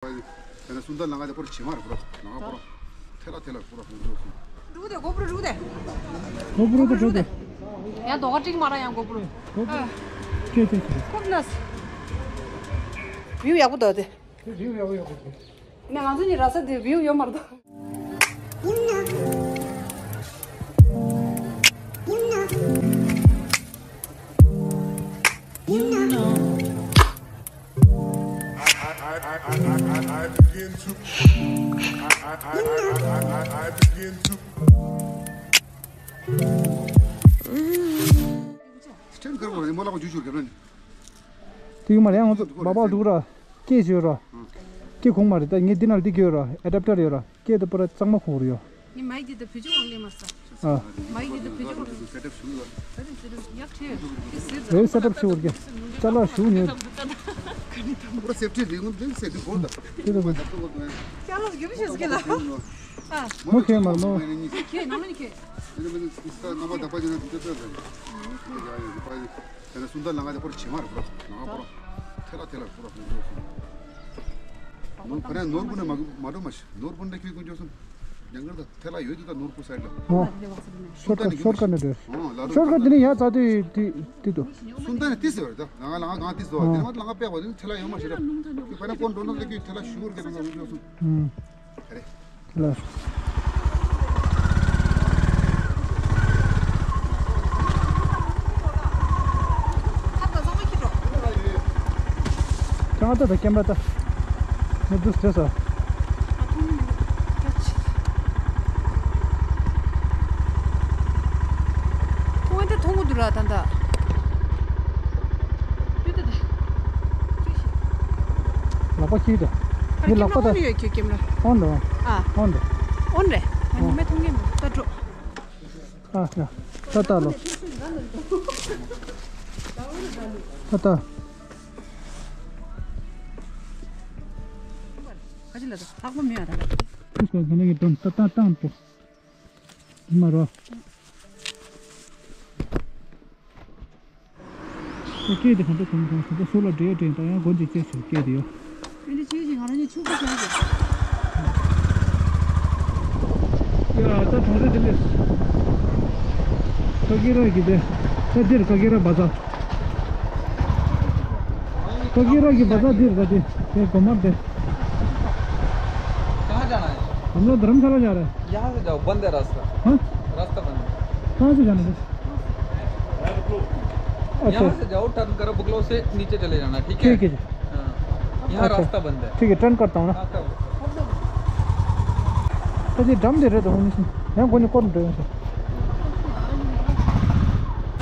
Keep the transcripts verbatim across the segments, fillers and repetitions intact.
དེ་ནས་སུམ་རྟགས་ལམ་ཁ་དེ་པོར་བྱེ་མ་རེད་པོ། ལམ་ཁ་པོ་ཐལ་ལ་ཐལ་ལ་པོ་ར་ཧུང་ཙོ་སུ། འགྲོ་དེ་གོ་པོ་རུ་འགྲོ་དེ། གོ་པོ་རུ་དེ་འགྲོ་དེ། ཡང་རྡོ་ཁ་ཀྲིག་མ་ར་ཡང་གོ་པོ་རུ། ཨ། ཁྱེད་ཁྱེད་ཁྱེད། ཁོབ་ནས། བིའུ་ཡག་པོ་འདུག་དེ། དེ་བིའུ་ཡག་པོ་ཡག་པོ་འདུག་ནས་ང་ཚོ་གཉིས་ར་ས་དེ་བིའུ་ཡོད་མ་རེད་དོ། སྤྲིན་དཀར་པོ་རེད་མོ་ལག་པ་འཇུ་འཇུ་རྒྱབ་ལ་ནི། དེ་ཡོད་མ་རེད། ཡང་ང་ཚོ་བ་བ་འདུག་ར། སྐད་ཅིག་ཡོད་ར། སྐད་གོང་མ་རེད། ད་ངས་འདི་ནང་འདི་གི་ཡོད་ར། ཨེ་ཌབ་ཊར་ཡོད་ར། སྐད་དེ་པོ་ར་གཙང་མ་ཁོག་རེད་ཡོད། ངས་མའིག་འདི་ད་བེད་སྤྱོད་འོང་ལེ་མ་ས། ཨ། མའིག་འདི་ད་བེད་སྤྱོད་འོང་ལེ། ཡག་ཁྲེ། དེ་སེ་ཊབ་ཤུ་ཡོད། རེད། སེ་ཊབ་ཤུ་བར་གྱི་ཅ་ལག་ཞུ་ཉོས། པུ་ར་སེབ་ཊི་རེད། ངོ་འདི་སེ་འདི་བོར་ད། དེ་ད་བོར། ཅ་ལག་རྒྱུ་མི་ཤེས་ཀི་ལ། ཨ། མོ་ཁྱེད་མར་མོ། ཁྱེད་ནང་ལ་ནི་ཁྱེད། དེ་ནས་མི་ནི་སྐུ་ས་རྣམ་པ་དག་པ་ཅན་ན་དུས་ཚོད་ཕེབས་རེད། ཡ་ཡ་ཡ་པ་ཡ། དེ་ནས་སུམ་རྟགས་ལམ་ཁ་དེ་པོར་བྱེ་མ་རེད་པོ། ལམ་ཁ་པོ་ར་ཐལ་ལ་ཐལ་ལ་པོ་ར་ཧུང་ཙོ་སུ། ནོར་བུ་ནས་མ་མ་འགྲོ་མ་ཤི། ནོར་བུ་འདྲ་ཁྱོད་ཀུན་འཇོག་སོང་། ཉང་གར་ད་ཐལ་ལ་ཡོད་དུ་ད་ནོར་བུ་སའིཌ་ལ། ཨོ། ཤོར་ཀ་ཤོར་ཀ་ནས་འགྲོ། ཤོར་ཀ་དེ་ནས་ཡར་ཙག་དུས་དེ་དེ་དུ། སུམ་རྟགས་ནས་ཏིས་ཡོད་རེད་ད། ལམ་ཁ་ལམ་ཁ་གང་ཏིས་ཡོད། དེ་ནས་མ་ལམ་ཁ་པད་པ་དེ་ནས་ཐལ་ལ་ཡོད་མ་ཤི་ར། ཁྱོད་ཕ་ན་ཀོན་འགྲོ་ན་ད་ཁྱོད་ཐལ་ལ་ཤོར་ཀ་ནས་འགྲོ་སོང་། ཨུམ། ལ། ཀྱང་ཨ་ད་ད་ཀེམ་ར་ད། མི་འདུག་ཟེར་ས། ཁོང་ཨེ་འདྲ་མཐོང་གི་འདུག་ར་ད་ལྟ། ཡོད་ད་ད། ལག་པ་ཁྱིལ་ད། ངའི་ལག་པ་ད། ཨོན་ཡོད་ཁྱོད་ཀེམ་ར། ཨོན་རེད། ཨ། ཨོན་རེད། ཨོན་རེད། ང་ཉི་མ་མཐོང་གི་མི་འདུག་ད་འགྲོ། ཨ་ཡ། ད་ད་ལོ། ད་ད། ཁ་ཅིག་ལ་ད་ལྷག་པ་མེད་ཨ་ད་ལ། ཁུ་ཁ་ག་ནས་ཀྱི་དོན་ད་ད་ཏང་པོ། མ་རོ། སྐད་དེ་གང་འདྲ་གང་གང་གང་འདྲ་སུ་ལ་འདྲེ་འདྲེ་ད་ཡང་སྒོ་འབྱེད་བྱེད་ཞུ་སྐད་དེ་ཡོད། ཨེ་འདྲ་ཅིག་ཅིག་ང་རང་གཉིས་ཕྱུག་པོ་བྱས་ཀྱི། ཡ་ད་གྲོང་རེ་དེ་ལས། ཀ་ཀེ་ར་གི་དེ། ད་འདིར་ཀ་ཀེ་ར་བ་ཛར། ཀ་ཀེ་ར་གི་བ་ཛར་འདིར་ག་དེ། དེ་གོ་མར་དེ། कहाँ जाना है? हम लोग धर्मशाला जा रहे हैं। यहाँ से जाओ, बंद है रास्ता। हाँ? रास्ता बंद है। कहाँ से जाना है? अच्छा। यहाँ से जाओ, टर्न करो, बगलो से नीचे चले जाना, ठीक है? ठीक है जी। हाँ। यहाँ अच्छा। रास्ता बंद है। ठीक है, टर्न करता हूँ ना। हाँ, करो। तो ये ड्रम दे रहे थे, उन्नीस में। यहाँ कोई नहीं, कौन ड्रम से?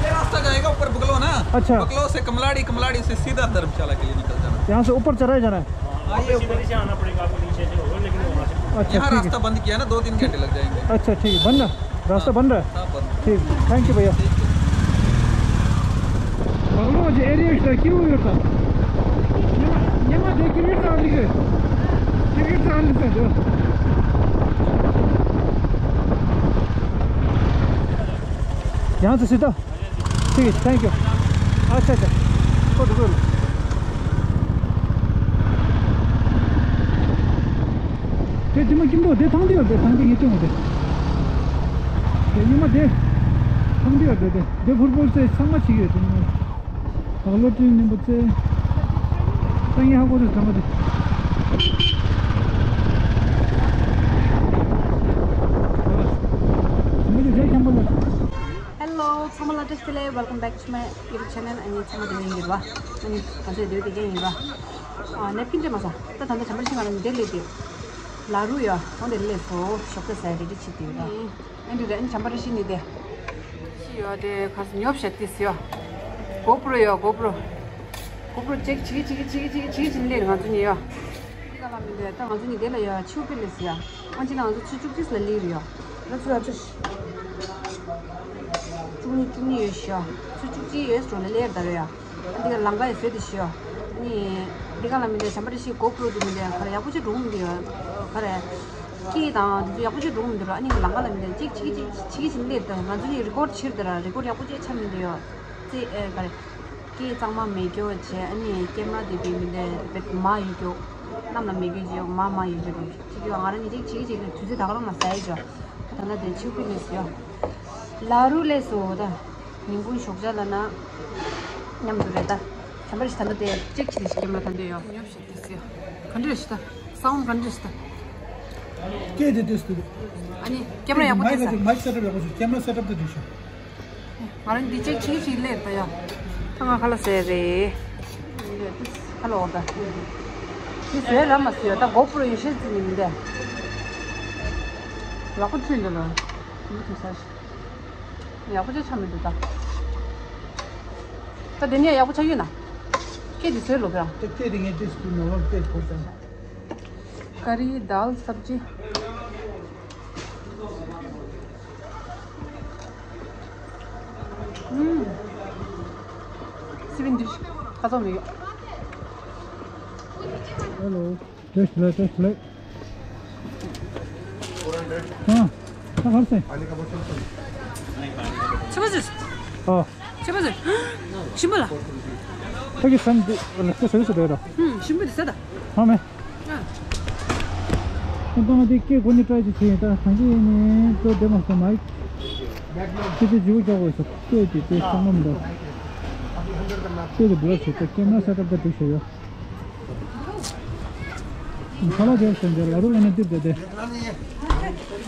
ये रास्ता जाएगा ऊपर बगलो ना। अच्छा। बगलो से कमलाड़ी, कमलाड़ी से सीधा धर्मशाला के लिए निकल जाना। यहाँ से ऊपर चढ़ाई जाना है। हाँ, ये ऊपर। नीचे आना पड़ेगा आपको, नीचे से होगा, लेकिन वहाँ से। अच्छा, यहाँ ठीक है। रास्ता बंद किया ना, दो तीन घंटे लग जाएंगे। अच्छा, ठीक है, बंद है? रास्ता हाँ, बंद है? हाँ, बंद। ठीक, thank you भैया। ठीक है। भगलो जे एरिया इस तरह क्यों होता? यहाँ, यहाँ देखिए, ये साथ लिखे। टिकट साथ लिखे दो। यहाँ से सीधा? ठीक है, thank you। अच्छा, अच्छा। Good, good। དེ་དེ་མ་ཁྱིམ་ཐོག་དེ་ཐང་དེ་ཡོད་དེ། ཐང་དེ་ངས་སྟོན་འོང་དེ། དེ་ཉི་མ་དེ། ཐང་དེ་ཡོད་དེ་དེ། དེ་ཕུར་ཕུར་ཚེ་ཚང་མ་བྱེད་ཀྱི་ཡོད་དེ་ཉི་མ། ད་ག་ལོ་ཏྲིན་ནིམ་པོ་ཚེ། ད་ངས་ཧ་གོ་དེ་ཚང་མ་དེ། ང་ཚོ་རྒྱ་ཁྱམས་པ་ལ། Hello, ཚང་མ་ལ་བཀྲ་ཤིས་བདེ་ལེགས། Welcome back to my YouTube channel. ཨ་ནི་ཚང་མ་བདེ་ལེགས་ཡིན་པ། ཨ་ནི་ང་ཚོའི་འདིར་བསྡད་མཁན་ཡིན་པ། ཨ་ནེབ་ཀིན་སྤྲད་མ་ས། ད་ད་ལྟ་བྱམས་པ་ཤིང་ང་རང་འདིར་སླེབས་ཏེ། ལ་རུ་ཡ། འོ་འདིར་སླེབས་སོ། ཞོགས་ཀ་ཟས་རེ་ཌི་བྱེད་དེ་ཡོད་ད། ཨ་འདི་རེད། ཨ་ནི་བྱམས་པ་རེ་ཤི་ནི་དེ། ཤི་ཡོད་དེ་ག་ས་ཉོབ་ཤ་ཏིས་ཡོད། གོ་པྲོ་ཡོད། གོ་པྲོ། གོ་པྲོ་ཅེག་བྱེད་ཀྱི་བྱེད་ཀྱི་བྱེད་ཀྱི་བྱེད་ཀྱི་བྱེད་ཀྱི་ལེར་ང་ཚོ་ཉོས་ཡོད། འདི་ག་ལ་མི་འདུག་ད་ང་ཚོ་ཉིད་དེ་ལ་ཡོད་ཆུ་པི་ལེ་སི་ཡ། ཨང་ཅི་ན་ང་ཚོ་ཆུ་བཅུ་གཅིག་ལ་ལེར་ཡོད། ང་ཚོ་ཡ་ཆུ་བཅུ་གཉིས་བཅུ་གཉིས་ཡོད་ཤི་ཡ། ཆུ་བཅུ་གཅིག་ཡོད་སོང་ལ་ལེར་ད་རེད་ཡ། འདི་ག་ལང་ཀ་ཡི་བཟོས་ཏེ་ཤི་ཡ། ནི། འདི་ག་ལ་མི་འདུག་བྱམས་པ་རེ་ཤི་གོ་པྲོ་དུ་མི་འདུག་ག་རེ་ཡག་པོ་ཅིག་འགྲོ་མི་འདུག་ཡ། ག་རེ། སྐད་དང་འདི་ཚོ་ཡག་པོ་ཅིག་འགྲོ་མི་འདུག་ར། ཨ་ནི་ལང་ཀ་ལ་མི་འདུག་ཅིག་ཅིག་ཅིག་ཅིག་ཅིག་ལེར་ད། ང་ཚོ་ནི་རི་ཀོར་ཌ་བྱེད་ད་ར། རི་ཀོར་ཌ་ཡག་པོ་ཅིག་ཆགས་མི་འདུག་ཡ། ཙེ་ཨེ་ག་རེ། སྐད་གཙང་མ་མེད་རྒྱུ་བྱས། ཨ་ནི་ཀེམ་ར་དེ་བི་མི་འདུག་བེད་མ་ཡོད་རྒྱུ། གནམ་ལ་མེ་གི་ཇི་ཡོག་མ་མ་ཡི་ཇི་རུ་ཅི་ཇི་ང་རང་ཉིད་ཅིག་ཅིག་ཅིག་དུས་ཚོད་ད་ག་རང་ལ་ཟ་ཡི་ཇོ། ད་ན་དེ་ཆུ་ཕི་ནས་ཡོ། ལ་རུ་ལས་སོ་ད། ཉིན་གུང་ཞོགས་ཇ་ལ་ན། མཉམ་དུ་རེད་ད། བྱམས་པ་རེ་ཞིག་ད་ལྟ་དེ་ཅེག་བྱེད་དེ་ཞིག་ཀེམ་ར་ད་འདོད་ཡོ། ཉོབ་ཞིག་དེ་སི་ཡོ། ག་འདྲ་རེ་ཞིག་ད། སའུན་ག་འདྲ་རེ་ཞིག་ད། སྐད་དེ་དེ་སི་དེ། ཨ་ནི་ཀེམ་ར་ཡག་པོ་མའིག་དེ་ས། དེ་མའིག་སེ་ཊབ་ཡག་པོ་ཞིག་ཀེམ་ར་སེ་ཊབ་དེ་དེ་ཞིག་ང་རང་འདི་ཅེག་བྱེད་ཀྱི་ཞིག་ལས་ད་ཡ། ད་ང་ཁ་ལ་ཟེར་རེད། ཁ་ལ་འོ་ད། འདི་བཟོས་ར་མ་བཟོས་ད་གོ་པུ་རོ་ཡོད་ཤེས་ཙི་ནི་མི་འདས། ཡག་པོ་ཚུད་འདུག་ལ། མི་དུ་ས་ཞིག་ཡག་པོ་ཅིག་ཆགས་མི་འདུག་ད། ད་དེ་ནས་ཡག་པོ་ཆགས་ཡོད་ན། སྐད་དེ་བཟོས་ལོ་བ། ད་སྐད་དེ་ངས་ཅི་ཞིག་ནོར་བ་སྐད་གོ་ཙང་། ཀ་རི་དཱལ་སབ་ཇི། ཨུམ། སི་པན་འདི་ཁ་ཚོ་མི་ཡོད། ཧེ་ལོ། ཏེས་ལེ་ཏེས་ལེ། ཨ། ད་གར་སེ། ཆི་མ་ཟིག་ཨ། ཆི་མ་ཟིག་ཞིམ་པ་ལ། ད་གི་སམ་དེ་ལ་ཏེ་སེ་སེ་དེ་ར། ཨུམ། ཞིམ་པ་དེ་ཟ་ད། ཧ་མེ། ཨ། ཁོང་ཚང་དེ་སྐད་གོ་ནི་ཊ་རའི་ཅིག་བྱས་ཡིན། ད་གང་གི་ཡིན་ནི་ཏོ་དེ་མ་སོང་མ། ཁྱེད་ཚོས་ཇུས་རྒྱག་དགོས་སོ། ཁྱེད་ཀྱིས་དེ་ཤོག་མམ་འདུག་ཁྱེད་ཀྱིས་འབུལ་བ་བྱེད་དེ་སྐད་མ་ས་ཏབ་ད་འགྲིག་ཤོག་ཡོ། ཁ་ལག་དེ་སོང་དེ་ལ་རུ་ལ་ནི་ཏིབ་དེ་དེ།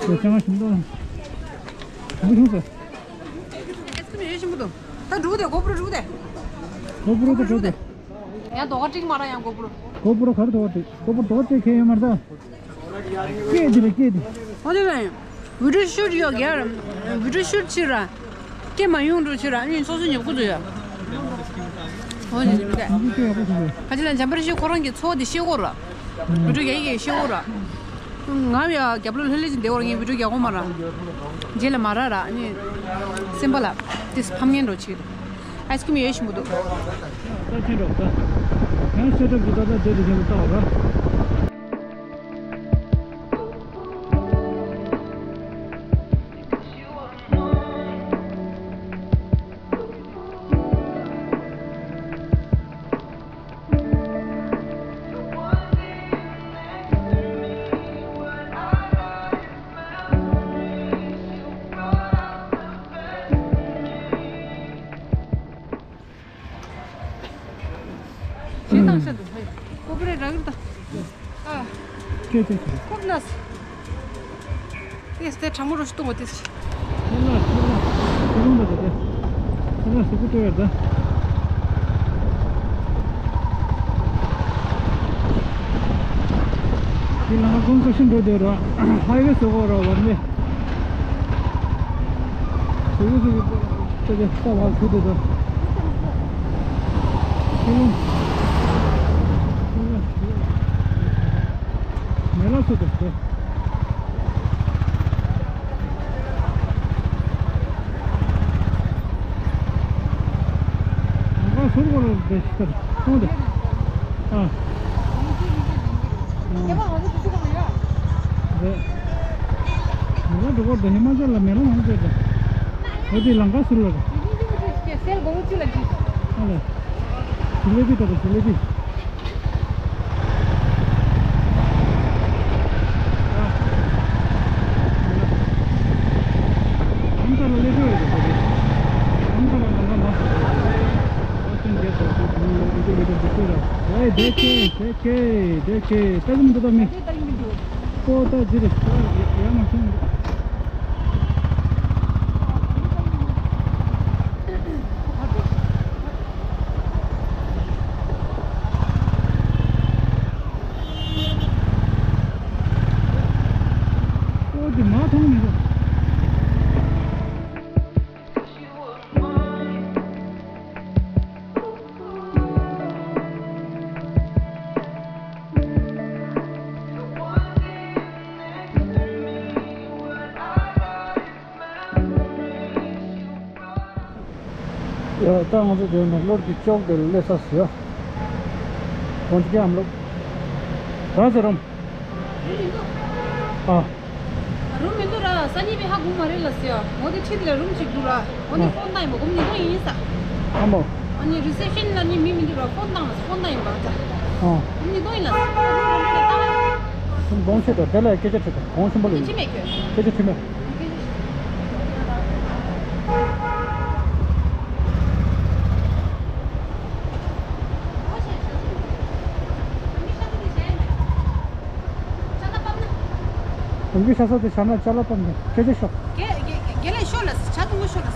དེ་ཅང་ཞིམ་འདུག་མི་ཤོང་ཟེར། ཨེ་སི་ཀི་རིམ་ཡོད་ཞིམ་པོ་འདུག་ད་འགྲོ་དེ་གོ་པུ་རུ་འགྲོ་དེ། གོ་པུ་རུ་དེ་འགྲོ་དེ། ཡང་རྡོ་ཁ་ཀྲིག་མ་ར་ཡང་གོ་པུ་རུ། གོ་པུ་རུ་གར་རྡོ་ཁ་ཀྲིག་གོ་པུ་རུ་རྡོ་ཁ་ཀྲིག་ཁེ་ཡོད་མ་རེད་ད། སྐད་དེ་རེད་སྐད་དེ། ཨོ་དེ་རེད། བི་ཌིའོ་ཤུ་ཊི་ཡོད་ག་ར། བི་ཌིའོ་ཤུ་ཊི་བྱེད་ར། སྐད་མ་ཡོང་འགྲོ་བྱེད་ར་ཨ་ནི་སོ་སོ་ཉོབ་ཀུ་འདུག་ཡ། ཨོ་དེ་རེད་ད། ཁ་ཅིག་ལ་འཇམ་པར་ཤེས་ཁོ་རང་གི་འཚོ་བ་དེ་ཤེས་དགོས་ར། བི་ཌིའོ་རྒྱག་ཡི་གེ་ཤེས་དགོས་ར། ང་ཡ་རྒྱབ་ལོ་ལྷོད་ལྷོད་ཅིག་བསྡད་བར་ངས་བི་ཌིའོ་རྒྱག་དགོས་མ་ར། རྗེས་ལ་མ་ར་ར་ཨ་ནི། སེམས་པ་ལ། དེ་ཕམ་ངན་འགྲོ་བྱེད། ཨའི་སི་ཀི་རིམ་ཡོད་ཞིམ་པོ་འདུག་ད་ཁྱེད་འགྲོ་ད། ཡང་ཤ་ཁྲག་གི་ད་ལྟ་རྗེས་དེ་བཞིན་དུ་བལྟ་བ་ར། ཞེ་དང་ཤ་འདུག་ཧེ། ཀོ་པི་རེ་རག་གི་ད། ཨ། ཁྱེད་ཁྱེད་ཁྱེད། ཁོབ་ནས། ཏེས་ཏེ་གྲང་མོ་རོ་ཞིག་གཏོང་བ་ཏེས། ཁྱེད་ལ་ཁྱེད་ལ་ཁྱེད་ལ་ཁྱེད་ལ་ཟུག་གུ་སྤྲོད་ཡོད་ད། ཁྱེད་ལ་ང་ཀོན་སི་ཊྲག་ཤན་འགྲོ་བསྡད་ར། ཧའི་ཝེ་ཟེར་གོ་ར་བར་ནས། ཟུག་གུ་ཟུག་གུ་ཏེ་ཏེ་ས་བ་ཁུ་ཏེ་ད། ཁྱེད་ལ་ཁྱེད་ལ་ཁྱེད་ལ། མེ་ལ་སོ་དེ་སྟེ། ང་ཟུར་བར་དེ་ཤི་ཐར་སོང་དེ། ཨ། རེད། མེ་ལ་འགྲོ་བར་དེ་ཧི་མ་ཅལ་ལ་མེ་ལ་མང་པོ་ཡོད་དེ། འོ་དེ་ལང་ཀ་ཟུར་ལ་རེད། སེལ་སྒོར་མོ་གཅིག་ལ་གཅིག་ཨ་ལས། ཇི་ལེ་བི་ད་དེ་ཇི་ལེ་བི། ཨོ་དེ་མ་མཐོང་མི་འདུག་ཡ། ད་ང་ཚོ་དེ་ནས་གློར་གྱི་ཅོག་དེ་ལ་སླེབས་ས་ཟེར་ཡ། གོང་ཅི་ཀྱང་ལོ། ར་ཟེར་རོམ། ཨ། རུམ་མི་འདུག་ར་སང་ཉིན་པའི་ཧ་གོ་མ་རེད་ལ་ཟེར་ཡ། འོ་དེ་ཁྲིད་ལ་རུམ་ཅིག་འདུག་ར། འོ་ནི་ཨ། ཕོན་བཏང་ཡིན་པ་གོམ་ཉིན་ཐོ་ཡིན་ས། ཨ་མོ། ཨ་ནི་རི་སེབ་ཤན་ལ་ནི་མི་མི་འདུག་ར་ཕོན་བཏང་ལ་ཕོན་བཏང་ཡིན་པ་ད། ཨ། གཉིས་གཏོང་ཡིན་ལ། གོང་ཆེ་དང་དེ་ལ་སྐད་ཆ་དྲིས་དང་གོང་ཆེན་པོ་ལ་ཡིན། ཅི་མེད་ཁྱོད། སྐད་ཆ་དྲིས་མེད། ནམ་རྒྱུན་ཤ་ཚ་དེ་ཤར་ན་ཅ་ལག་སྤམ་དང་སྐད་ཆ་ཤོག་རྒྱལ་རྒྱལ་རྒྱལ་ལས་ཤོག་ལ་ཆ་དུང་ངོ་ཤོག་ལ།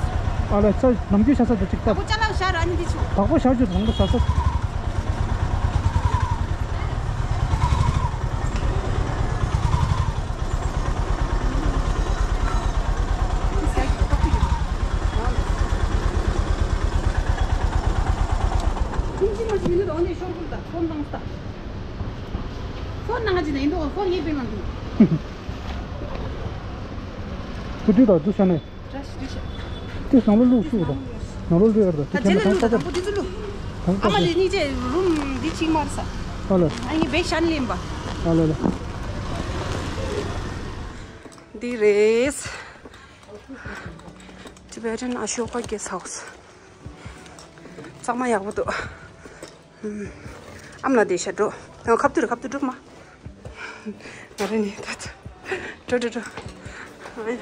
ཨ་ལ་ཚ་ནམ་རྒྱུན་ཤ་ཚ་དེ་ཅིག་ད་སྟབས། བུ་ཅ་ལག་ཤར་ཨ་ནི་འདི་ཆུ། བག་པོ་ཤར་རྒྱུ་དང་པོ་ཤ་ཚ། ཁྱིམ་གཞིས་མ་ཞིག་མི་འདུག་འོ་ནས་ཤོར་ཁུལ་དང་ཚོན་དང་ས། ཚོན་ནང་ཅི་ན་ཡིན་འདུག་ཚོན་ངའི་པའི་ནང་འདུག་ཁུ་ཏི་དང་ཏུ་ཤ་ནས། ར་ཤི་ཏུ་ཤ། དེ་ནང་ལོ་ལུག་ཤུགས་དང་། ནང་ལོ་ལུག་ཡར་དང་ད་དེ་རྗེས་ལ་ལུག་དང་པོ་དེ་ཚོ་ལུག་ཨ་མ་ལི་གཉིས་ཆའི་རུམ་འདི་གཅིག་མར་ས། ཨ་ལ། ཨ་ཡི་བེ་ཤན་ལེན་པ། ཨ་ལ་ལ། འདི་རེད། Tibetan Ashoka Guest House། གཙང་མ་ཡག་པོ་འདུག་ཨམ་ལ་དེ་ཤ་འགྲོ། ཁབ་ཏུ་རེ་ཁབ་ཏུ་འགྲོ་མ། ང་རེ་ནི་ད་ད། འགྲོ་འགྲོ་འགྲོ།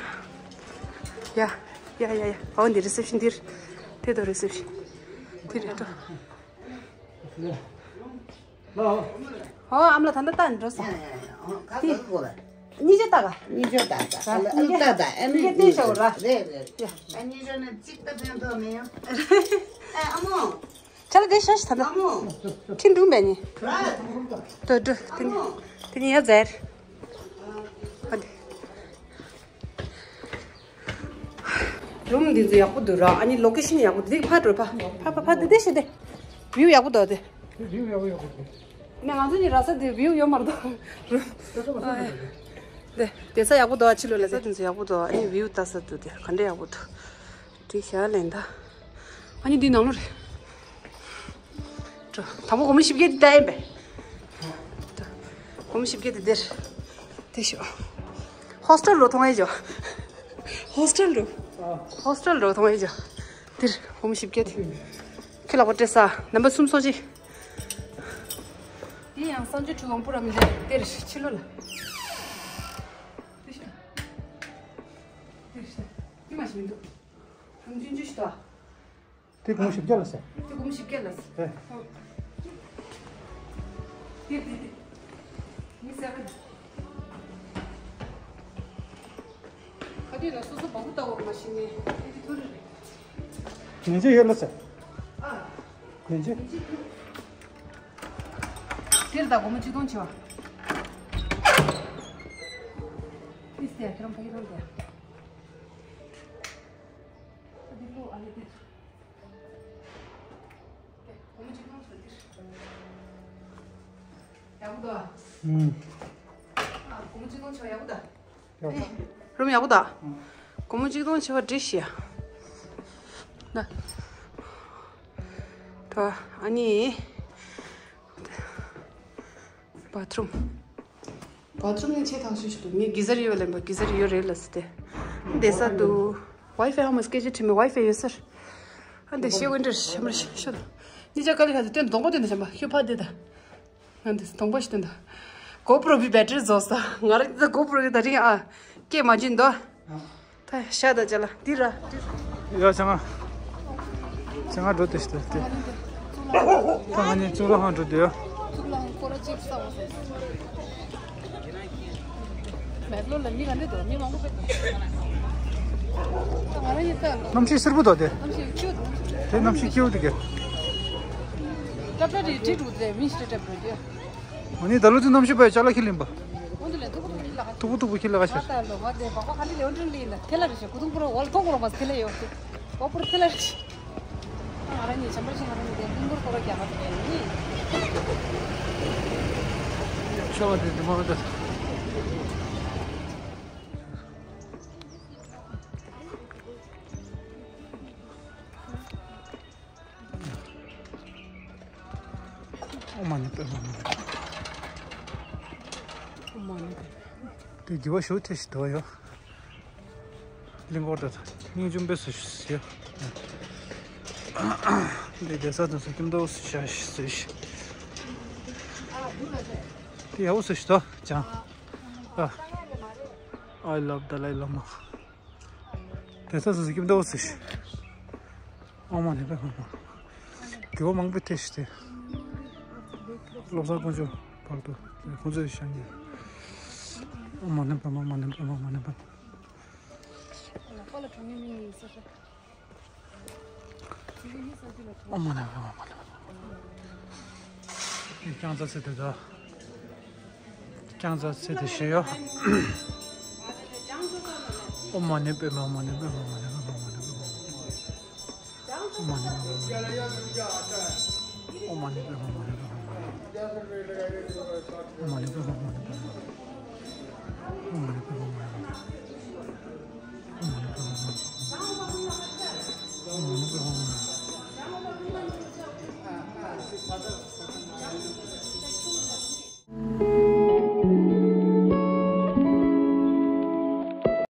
ཡ་ཡ་ཡ་ཡ། འོ་འདི་reception འདིར། དེ་དོ་reception འདིར་འགྲོ། ཨོ་ཨམ་ལ་ད་ལྟ་ལྟ་འགྲོ་ས། ག་ག་གོ་ལ། གཉིས་ཆ་ལྟ་ག་གཉིས་ཆ་ལྟ་ག་ཨ་ལ་ཨ་ལ་ལྟ་ད་ཨ་ནི་གཉིས་ཆ་ལྟ་ཤོག་ར། རེད་རེད། ཡ། ཨ་གཉིས་ཆ་ནི་གཅིག་ལྟ་ཕན་ཐོགས་མེད་ཡོང་། ཨ་ཨ་མོ། ཆ་ལ་དེ་ཤ་ཤ་ད་ལྟ། ཨ་མོ། ཁྲིན་འདུག་མེད་ནི། ར། དོ་འགྲོ་དེ་ནི། དེ་ནི་ཡ་ཛེར། ཨ་དེ། རུམ་འདི་ཚོ་ཡག་པོ་འདུག་ར། ཨ་ནི་ལོ་ཀེ་ཤན་ཡག་པོ་འདུག་ཕར་འགྲོ་ཕ། ཕ་ཕ་ཕ་འདི་འདི་ཤི་དེ། བིའུ་ཡག་པོ་འདུག་དེ། དེ་བིའུ་ཡག་པོ་ཡག་པོ་འདུག་ནས་ང་ཚོ་གཉིས་ར་ས་དེ་བིའུ་ཡོད་མ་རེད་དོ། རུམ། དེ་ས་ཡག་པོ་འདུག་ཨ་ཕྱི་ལོགས་ལ་ས་དེ་ཚོ་ཡག་པོ་འདུག་ཨ་ནི་བིའུ་ལྟ་ས་འདུག་དེ་ག་འདྲ་ཡག་པོ་འདུག་དེ་ཞག་ལེན་ད། ཨ་ནི་འདི་ནང་ལོགས་རེད། དང་པོ་སྒོར་མོ་བཞི་བརྒྱ་དེ་ལྟ་ཡིན་པས། སྒོར་མོ་བཞི་བརྒྱ་དེ་འདིར། དེ་ཤོག་ཧོས་ཊེལ་རུ་མཐོང་ཡས་ཇོ། ཧོས་ཊེལ་རུ། ཧོས་ཊེལ་རུ་མཐོང་ཡས་ཇོ། འདིར་སྒོར་མོ་བཞི་བརྒྱ་དེ། ཁྱེད་ལག་པ་སྤྲད་ས་ནམ་པ་གསུམ་སོ་གཅིག་དེ་ཡང་གསང་སྤྱོད་ཁྲུས་ཁང་པུ་ར་མི་འདིར་ཕྱི་ལོགས་ལ། དེ་ཤོག་དེ་ཤོག་དེ་མ་ཤི་མི་འདུག་ཁང་ཆུང་ཆུང་ཞིག་འདུག་དེ་སྒོར་མོ་བཞི་བརྒྱ་ལ་ཟེར། དེ་སྒོར་མོ་བཞི་བརྒྱ་ལ་ཟེར། ཨེ། དེ་དེ་དེ། མི་ཟེར་བ། ག་དུས་ལ་སོ་སོ་བ་ཧུ་ལྟ་བོར་མ་ཤི་ནས་དེ་དེ་ཐུ་རེ་རེད། ཉིན་བྱེད་ཡོད་ལ་ཟེར། ཨ། ཉིན་བྱེད། དེར་ད་སྒོར་མོ་གཅིག་སྟོང་བྱེད་བ། དེ་ཟེར་ཁྱེད་རང་ཕ་གི་རང་དེ། ཨ་དེ་ལོ་ཨ་ལེ་དེ། ཡག་པོ་འདུག་ཨ། ཨུམ། ཨ། སྒོར་མོ་གཅིག་སྟོང་ཆགས་ཡག་པོ་འདུག་ཡག་པོ། ཨེ། རུམ་ཡག་པོ་འདུག་ཨུམ། སྒོར་མོ་གཅིག་སྟོང་ཆགས་པ་འགྲིག་ཤི་ཡ། ད། ད་ཨ་ནི། བ་ཐི་རུམ། བ་ཐི་རུམ་ནི་ཆེས་ཐང་ཤོས་ཤིག་འདུག་ངས་གི་ཟར་ཡོད་ལབ་པ་གི་ཟར་ཡོད་རེད་ལབ་ཟེར་ཏེ། བསྡད་ས་འདུག་ཝའི་ཕའི་ཧ་མ་སྐད་ཆ་དྲིས་མེད་ཝའི་ཕའི་ཡོད་ཟེར། ཨ་འདི་ཤེས་ཝིན་ཌར་ཤམ་ར་ཤམ་ཤོད། ཉི་ཆ་དཀའ་ལས་ཁག་འདི་སྟོན་གདོང་པ་སྟོན་ད་ཤམ་པ་ཤུ་ཕ་འདི་ད། ང་འདི་གདོང་པ་ཞིག་སྟོན་ད། གོ་པྲོ་བི་བེ་ཊི་རི་རྫོགས་ས། ང་རང་འདི་གོ་པྲོ་གི་ད་རིང་ཨ། སྐད་མ་འཇིན་དོ། ད་ཤ་ད་ཅ་ལ་འདི་ར། ཡ་ཆང་ང་། ཆང་ང་འགྲོ་དེ་ཤི་ད་དེ། ད་ང་ནི་གཙུག་ལག་ཁང་འགྲོ་དེ་ཡོ། མེག་ལོ་ལ་མི་ག་འདྲ་འདུག་མི་མང་པོ་ཕེབས་འདུག་ད་ང་རང་ཡིན་ད། གནམ་གཤིས་བསིལ་པོ་འདུག་དེ། གནམ་གཤིས་ཁྱིའུ་འདུག་དེ་གནམ་གཤིས་ཁྱིའུ་འདུག་གེ། ཏྲབ་ཏྲ་རེད་དྲིལ་འདུག་དེ་མི་ཤི་ཏྲབ་ཏྲབ་རེད་དེ། ཨ་ནི་ད་ལོ་ཚོད་གནམ་གཤིས་པའི་ཅ་ལག་ཁྱི་ལེན་པ། འོ་འདི་ལས་ཐུག་པ་ཐུག་པ་ཁྱི་ལ་ཁ་ཤར། ཐུག་པ་ཐུག་པ་ཁྱི་ལ་ཁ་ཤར། ང་ད་ལོ་ང་དེ་བག་པ་ཁ་ལི་ལེའོ་འདྲ་ལི་ལ་ཐེ་ལ་རེ་ཤ་ཀུ་ཐུང་པོ་ར་ཝལ་ཐོང་པོ་ར་མ་ཐེ་ལ་ཡོ་ཤི། ཝ་པུར་ཐེ་ལ་རེ་ཤ། ང་རང་ཉིད་བྱམས་པར་ཤིང་ང་རང་ཉིད་དེ་ལིང་གུར་ཐོ་ར་རྒྱ་གར་དེ་ནི། ཤོ་བ་དེ་དེ་མ་འདྲ། ཨོཾ་མ་ཎི་པདྨེ་ཧཱུྃ། ཨོཾ་མ་ཎི་པདྨེ། དེ་དགེ་བ་ཞུ་ཐེ་ཞིག་དོ་ཡོ། གླིང་སྐོར་དུ་སྙིང་རྗེ་འབེབས་སུ་ཞུ། འདི་བསྡད་ས་དུ་སུ་ཀུན་ཏུ་སུ་ཤ་ཞིག་སུ་ཞིག་ཡག་པོ་ཟེར་ཞིག་ད་ཅང་། ཨ། I love Dalai Lama། དེ་ཚོ་སུ་སུ་ཀིམ་ཏོ་སུ་ཤི། ཨོཾ་མ་ཎི་པདྨེ་ཧཱུྃ། རྒྱུ་བ་མང་པོ་ཐེ་ཤི་སྟེ། བློ་བཟང་དཀོན་མཆོག་བར་དུ་ཁོང་ཚོས་བཤད་ཀྱི། ཨོཾ་མ་ཎི་པདྨེ་ཧཱུྃ། མ་ཎི་པདྨེ་ཧཱུྃ། མ་ཎི་པདྨེ་ཧཱུྃ། ཨོཾ་མ་ཎི་པདྨེ་ཧཱུྃ། རྐྱང་རྩ་ཚེ་དེ་དག་རྐྱང་རྩ་ཚེ་དེ་ཤེས་ཡོད། ཨོཾ་མ་ཎི་པདྨེ་ཧཱུྃ། མ་ཎི་པདྨེ་ཧཱུྃ། མ་ཎི་པདྨེ་ཧཱུྃ། མ་ཎི་པདྨེ་ཧཱུྃ། མ་ཎི་པདྨེ་ཧཱུྃ། ཨོཾ་མ་ཎི་པདྨེ་ཧཱུྃ། མ་ཎི་པདྨེ་ཧཱུྃ། མ་ཎི་པདྨེ་ཧཱུྃ། མ་ཎི་པདྨེ་ཧཱུྃ།